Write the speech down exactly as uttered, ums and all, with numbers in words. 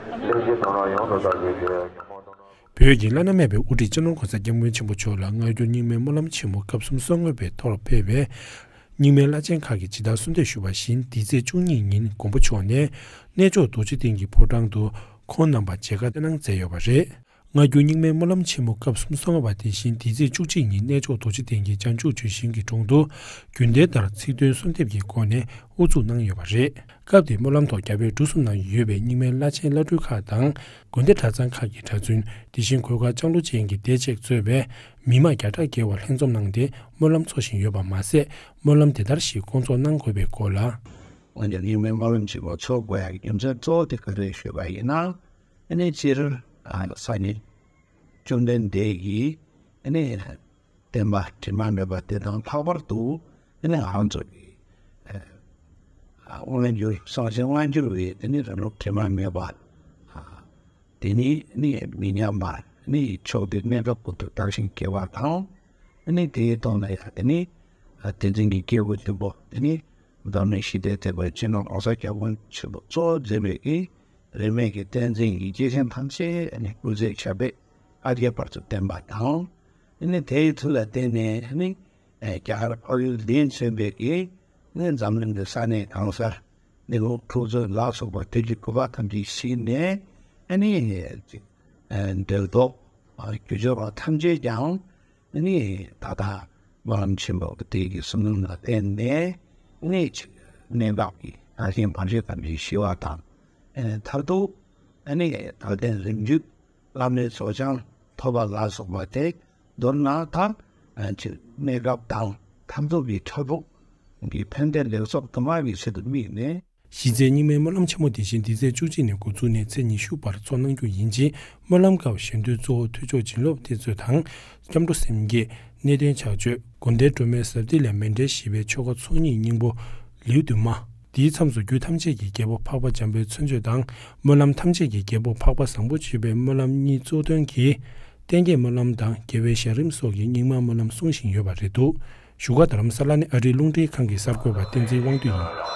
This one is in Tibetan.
ལེགས་སྐྱེས་དང་རང་ཡོངས་སུ་བདག་གིས་ཀྱི་ཉོན་མོངས་དང་། བོད་ཀྱི་བླ་ན་མེད་པའི་དབུ་ཁྲིད་སྤྱི་ནོར་༸གོང་ས་༸སྐྱབས་མགོན་ཆེན་པོ་མཆོག་ལ་སྔ་འགྱུར་རྙིང་མའི་སྨོན་ལམ་ཆེན་མོ་སྐབས་སུམ་ཅུ་སོ་ལྔ་པའི་ཐོག་ཕེབས་པའི་རྙིང་མའི་བླ་ཆེན་ཁག་གིས་ཇི་ལྟར་གསོལ་འདེབས་ཞུས་པ་བཞིན། འདི་ཚེས་བཅུ་གཉིས་ཉིན་མགོན་པོ་མཆོག་ནས་གནས་མཆོག་རྡོ་རྗེ་གདན་གྱི་ཕོ་བྲང་དུ་ཁོང་རྣམ་པར་མཇལ་ཁ་བསྩལ་གནང་མཛད་ཡོད་པ་རེད། སྔ་འགྱུར་རྙིང་མའི་སྨོན་ལམ་ཆེན་མོ་སྐབས་སུམ་ཅུ་སོ་ལྔ་པ་དེ་བཞིན་འདི་ཚེས་བཅུ་གཅིག་ཉིན་གནས་མཆོག་རྡོ་རྗེ་གདན་གྱི་བྱང་ཆུབ་ལྗོན་ཤིང་གི་དྲུང་དུ་རྒྱུན་ལྡན་ལྟར་ཚིག་བདུན་གསོལ་འདེབས་ཀྱི་སྒོ་ནས་དབུ་འཛུགས་གནང་ཡོད་པ་རེད། སྐབས་དེའི་སྨོན་ལམ་ཐོག་རྒྱ་བལ་འབྲུག་གསུམ་ན་ཡོད་པའི་རྙིང་མའི་བླ་ཆེན་བླ་སྤྲུལ་ཁག་དང་། དགོན་སྡེ་གྲྭ་ཚང་ཁག་གི་གྲྭ་བཙུན། དེ་བཞིན་གོས་དཀར་ལྕང་ལོ་ཅན་གྱི་སྡེ་བཅས་གཙོས་པའི་མི་མང་བརྒྱ་ཕྲག་བརྒལ་བ་ལྷན་འཛོམས་གནང་སྟེ་སྨོན་ལམ་འཚོགས་བཞིན་ཡོད་པ་མ་ཟད། སྨོན་ལམ་དེ་ལྟར་ཞིག་སྐོང་ཚོགས་གནང་དགོས་པའི་སྐོར་ལ། འོན་ཀྱང་རྙིང་མའི་སྨོན་ལམ་ཆེན་མོ་འཚོགས་དགོས་ཡག་རྒྱུ་མཚན་གཙོ་བོ་དེ་ག་རེ་ཞུས་པ་ཡིན་ན། ཨ་ནི་སྤྱིར་ཨ་སངས་རྒྱས་བཅོམ་ལྡན་འདས་ཀྱིས་ཨ་ནི་བསྟན་པ་དྲི་མ་མེད་པ་དེ་དང་ལྷག་པར་དུ་ཨ་ནི་ང་ཚོ་གི་ཨ་སྔ་འགྱུར་སངས་རྒྱས་སྔ་འགྱུར་བའི་ཨ་ནི་རིང་ལུགས་དྲི་མ་མེད་པ་ཨ་དེ་ནི་ནི་མི་ཉམས་པ་ནི་མཆོག་ཏུ་གནས་སྐབས་ཀུན་ཏུ་དར་ཞིང་རྒྱས་པ་དང་། ནི་དེའི་ཐོག་ན་ཡང་དེ་ནི་བསྟན་འཛིན་གྱི་སྐྱེས་བུ་ཆེན་པོ་དེ་ནི་འཛམ་གླིང་ཞི་བདེའི་མཛད་པ་སྤྱི་ནོར་༸གོང་ས་༸སྐྱབས་མགོན་ཆེན་པོ་གཙོ་བོ་མཛད་པའི་གི་རིས་མེད་ཀྱི་བསྟན་འཛིན་གྱི་སྐྱེས་ཆེན་ཐམས་ཅད་ནི་སྐུ་ཚེ་ཞབས་པད་ཨ་རྒྱས་བར་དུ་བརྟན་པ་དང་། ནི་དེའི་ཚུལ་ལ་བརྟེན་ནས་ནི་རྒྱ་གར་འཕགས་ཡུལ་ལྡན་ཚུན་པའི་གི་ནི་འཛམ་གླིང་གི་ས་གནས་གང་སར་ནི་ལུང་ཁྲུང་ཚོ་ལ་སོགས་པ་དུས་ཀྱི་བཀོད་པ་ཐམས་ཅད་ཞིག་ནས་ནི་འབྲེལ་ཐོགས་རྒྱུ་སྦྱོར་བ་ཐམས་ཅད་ཀྱང་ནི་ད་ལྟ་སྨོན་ལམ་ཆེན་པོ་དེ་གི་གསུང་རྣམས་ལ་བརྟེན་ནས་ནི་གནས་སྐབས་ཀྱི་ཐར་ཞིང་བར་ཆད་ཐམས་ཅད་ཞི་བ་དང་། མཐར་ཐུག་ནི་དལ་རྟེན་རིམ་བརྒྱུད་བླ་མེད་རྫོགས་བྱང་ཐོབ་པ་ལ་སོགས་པ་དེ་མདོར་ན་ད་གནས་སྐབས་དང་མཐར་ཐུག་གི་མཐར་ཐུག་གི་ཕན་བདེ་ལེགས་ཚོགས་དུ་མ་བའི་ཆེད་དུ་དམིགས་ནས། གཞི་རྩའི་རྙིང་མའི་སྨོན་ལམ་ཆེན་མོ་དེ་བཞིན་འདི་ཚེས་བཅུ་གཅིག་ནས་འགོ་བཙུགས་ནས་ཚེས་ཉི་ཤུ་བར་འཚོགས་གནང་རྒྱུ་ཡིན་ཕྱིན། སྨོན་ལམ་སྐབས་ཞལ་འདོན་གཙོ་བོ་ཐུགས་མཆོག་བྱིན་རླབས་གཏེར་མཛོད་དང་། སྐྱབས་འགྲོ་སེམས་བསྐྱེད། གནས་བརྟན་ཕྱག་མཆོད། དགོངས་གཏེར་སྒྲོལ་མའི་ཟབ་ཏིག་ལས་མཎྜལ་བཞི་པའི་ཆོ་ག་ཚོགས་གཉིས་སྙིང་པོ་ལེའུ་བདུན་མ། དེའི་མཚམས་སུ་རྒྱུད་ཐམས་ཅད་ཀྱི་རྒྱལ་པོ་འཕགས་པ་འཇམ་དཔལ་མཚན་བརྗོད་དང་། སྨོན་ལམ་ཐམས་ཅད་ཀྱི་རྒྱལ་པོ་འཕགས་པ་བཟང་པོ་སྤྱོད་པའི་སྨོན་ལམ་གཉིས་གཙོ་དོན་གྱི་བསྟན་རྒྱས་སྨོན་ལམ་དང་རྒྱལ་བའི་ཞལ་རིམ་སོགས་ཀྱི་རྙིང་མ་སྨོན་ལམ་གསུང་བཞིན་ཡོད་པ་རེད་འདུག་བཞུགས་སྒར་རྡ་རམ་ས་ལ་ནས་ཨ་རིའི་རླུང་འཕྲིན་ཁང་གི་གསར་འགོད་པ་བསྟན་འཛིན་དབང་འདུས་ཡིན།